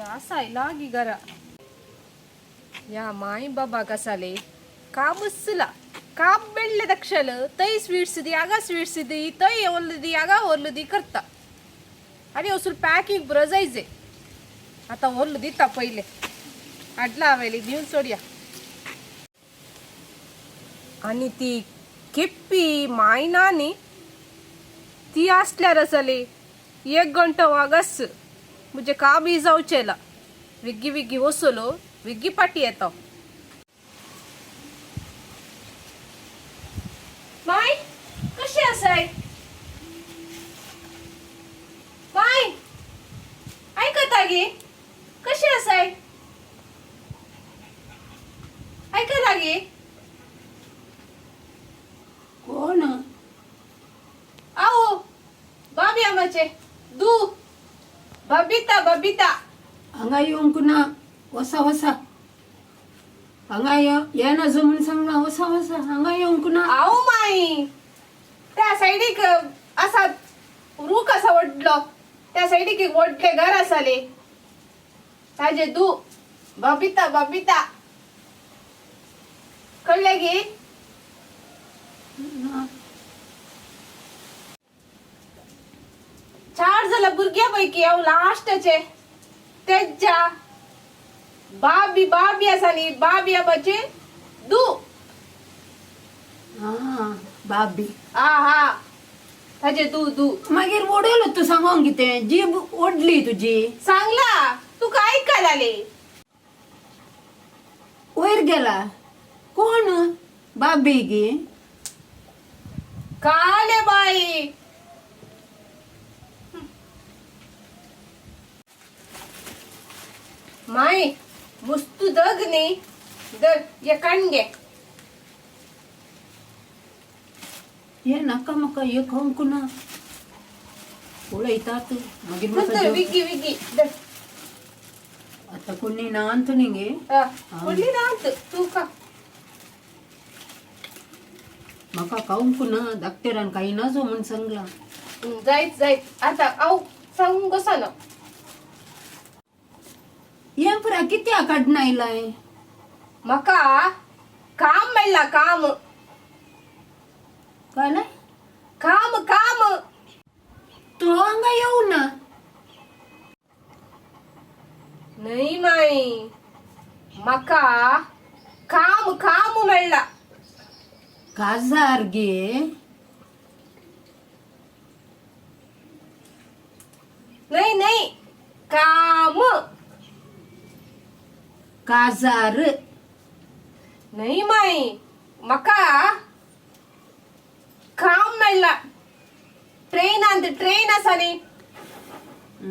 आसाय लागी घरा. या माय बाबा कसाले कामस्सला काम मेळ्ळे दक्षल तै स्वीट्स दी आगा स्वीट्स दी तै ओल्ल दी आगा ओल्ल दी करता. आनी वसूल पॅकिंग पुरो जायचे. आता ओल्ल दिता पयले हाडला हांवें दिवन सोडया. आनी ती केप्पी मायना न्ही ती आसल्यार आसली एक घंटो वागस म्हजे काबी जावचेला. विग्गी विग्गी वसलो विग्गी पाटी येता. माय कशी आसाय? माय आयकता गे? कशी आसाय? आयकता गे? कोण? आओ बाबी आमाचे दू बबिता बबिता. हांगा येवंक ना. वसा वसा हांगा येना जो म्हूण सांगला. वसा वसा हांगा येवंक ना. आओ माई त्या सायडीक असा रूख असा व्हडलो त्या सायडीक एक व्हडलें घर आसाले ताजे दू बबिता बबिता. कळ्ळें गे? ना. चार जाल्यार भुरग्या पैकी हांव लास्टाचे तेज्या बाबी बाबी आसा न्ही बाबी आबाचे दू. आं बाबी. आ हा ताजे दू दू. मागीर वडयलो तूं सांगोंक कितें जीब ओडली तुजी. सांगला तुका आयकल आले. वयर गेला कोण बाबी गे? काले बाई. माय मुस्तू दग न्ही दर हे काण घे. हे नाका म्हाका हे खावंक ना. उलयतात मागीर म्हाका नंतर विग्गी विग्गी दर. आतां कोणी ना अंत न्ही गे. व्हडली ना तूं का. म्हाका खावंक ना. डाक्टरान काही ना जो म्हूण सांगला. जायत जायत आता हांव सांगूंक वचना. हे पुरा कित्याक काडून आयलाय? म्हाका काम मेळ्ळा काम. कळ्ळें? काम काम. तो हांगा येवना. न्हय माई म्हाका काम काम मेळ्ळा. काजार गे? न्हय न्हय काम. काजार. न्हय माई म्हाका काम मेळ्ळा. ट्रेनांत ट्रेन आसा न्ही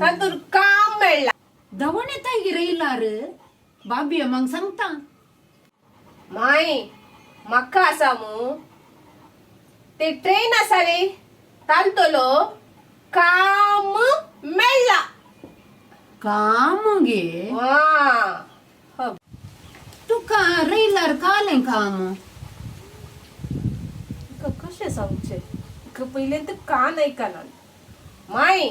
तातूंत काम मेळ्ळा. दवण येता गे रयलार बाबी म्हाका सांगता. माई म्हाका आसा मू ते ट्रेन आसा न्ही तालतलो काम मेळ्ळा. काम गे? वा तुका रयलार कालें काम? कशें सांगचें हिका पयलें तर कान आयकना. माई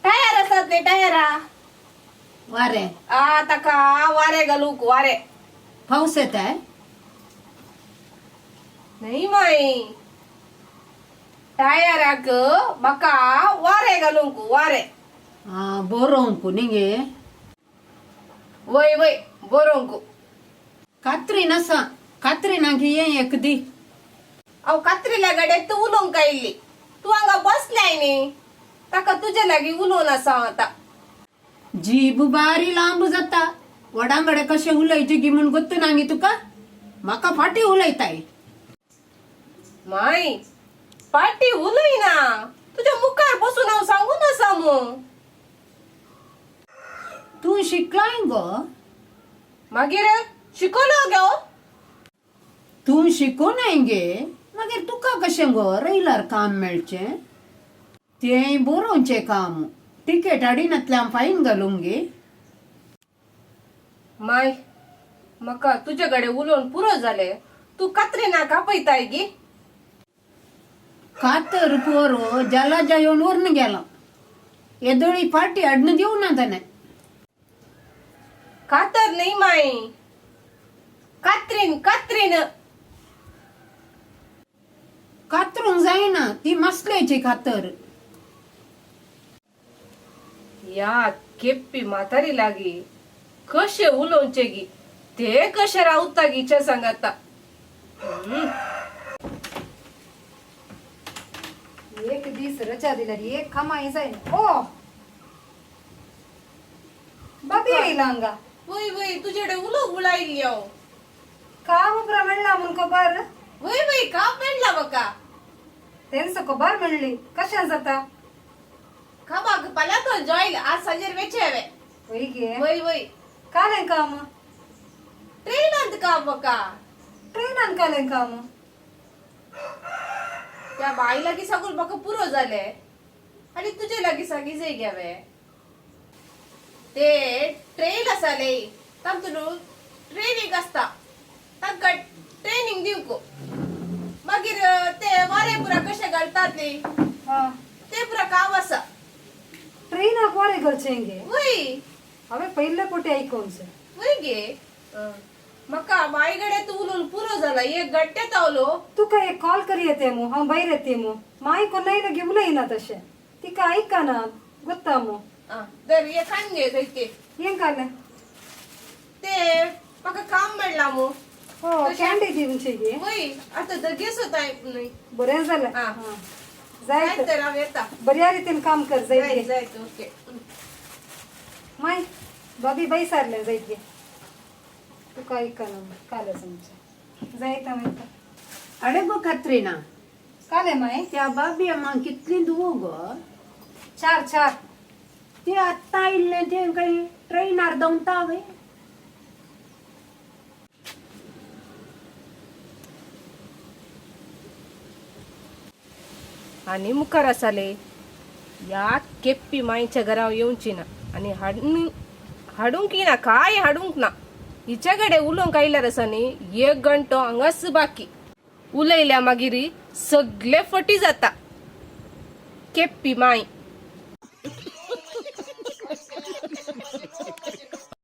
टायर आसात न्ही टायरा. वारें. आ ताका वारें घालूंक वारें. पावस येताय? न्हय माई टायराक म्हाका वारें घालूंक वारें. आं बरोवंक न्ही गे? वय वय बरोवंक. कात्रीन आसा कात्रिनाक हें एक दी. हांव कात्रिल्या गाडयेक तूं उलोवंक आयिल्ली. तूं हांगा बसलाय न्ही ताका तुजे लागीं उलोवन आसा हांव आतां. जीब बारी लांब जाता. वडांगडे कशें उलयचें गी म्हूण गोत्त ना गे तुका? म्हाका फाटीं उलयताय. माय फाटी उलयना तुज्या मुखार बसून हांव सांगून आसा मू. तूं शिकलाय गो? मागीर शिकलो गो. तूं शिकूनाय गे मागीर तुका कशें गो रयलार काम मेळचें? तें बरोवचें काम टिकेट हाडिनातल्यान फायन घालूंक गे. माय म्हाका तुजे कडेन उलोवन पुरो जालें. तूं कात्रिनाक आपयताय गी? कातर पोरो जलाजा येवन व्हरून गेला. येदोळी पार्टी हाडून दिवना ना ताणें. कातर न्ही माई, कात्रीन कात्रीन. कातरूंक जायना ती मसल्याची कातर. या केप्पी म्हातारी लागी कशे उलोवचे गी, ते कशे रावता गीच्या सांगाता. एक दीस रजा दिल्यार एक कामाय जायना. ओ बाबी येयला हांगा. वय वय, तुजेकडे उलोवंक उलायली हांव. काम उपरा मेळ्ळा म्हूण खबर. वय वय, काम मेळ्ळा म्हाका. तेंच खबर म्हणली, कशें जाता? कामाक पाल्यातो जॉयल आज सांजेर वेचे हांवें. वय गे? वय वय. कालें काम? ट्रेनांत काम म्हाका. ट्रेनान कालें काम? त्या बाई लागीं सांगून म्हाका पुरो जालें आनी तुजे लागीं सांगी जाय गे हांवें. ते ट्रेन आसा न्ही, तांतून ट्रेनींग आसता, तांकां ट्रेनींग दिवंक. मागीर ते वारें पुरा कशें घालतात न्ही, हा. ते पुरा काम आसा. ट्रेनाक वारें घालचें गे? वय. हांवें पयले फावटी आयकोनचें. वय गे, म्हाका माई कडेन तूं उलोवन पुरो जाला, एक घंटे तावलो. तुका एक कॉल करी येते मू, हांव भायर येते मू. माय कोन्नाय लगी उलयना तशें, तिका आयकना गोत्ता मू. आं, धर हे खाण घे थंय ते. हें कालें? ते म्हाका काम मेळ्ळां मू. हो. तशें- कॅन्डी दिवची गे? वय, आतां दगेच टायम न्हय. बरें जालें. हा. हा. जाय जाय तर. तर, हांव येता. बऱ्या रितीन काम कर. जाय. जायत गे. जाय, ओके. माय बाबी बाई सारलें, जायत गे. तुका आयकना कालें तुमचें, जायता मागीर. अडे गो कात्रिना. कालें माय? त्या बाबी अम्मा कितली दुवो गो? चार चार. ते आत्तां आयिल्लें तें काय ट्रेनार दवता हांवें. आनी मुखार आसाले ह्या केप्पी मांयच्या घरा येवची ना आनी हाडून हाडूंक ना, काय हाडूंक ना. हिच्या कडेन उलोवंक आयल्यार आसा न्ही, एक घंटो हांगाच बाकी. उलयल्या मागीर सगळे फटी जाता. केप्पी माय.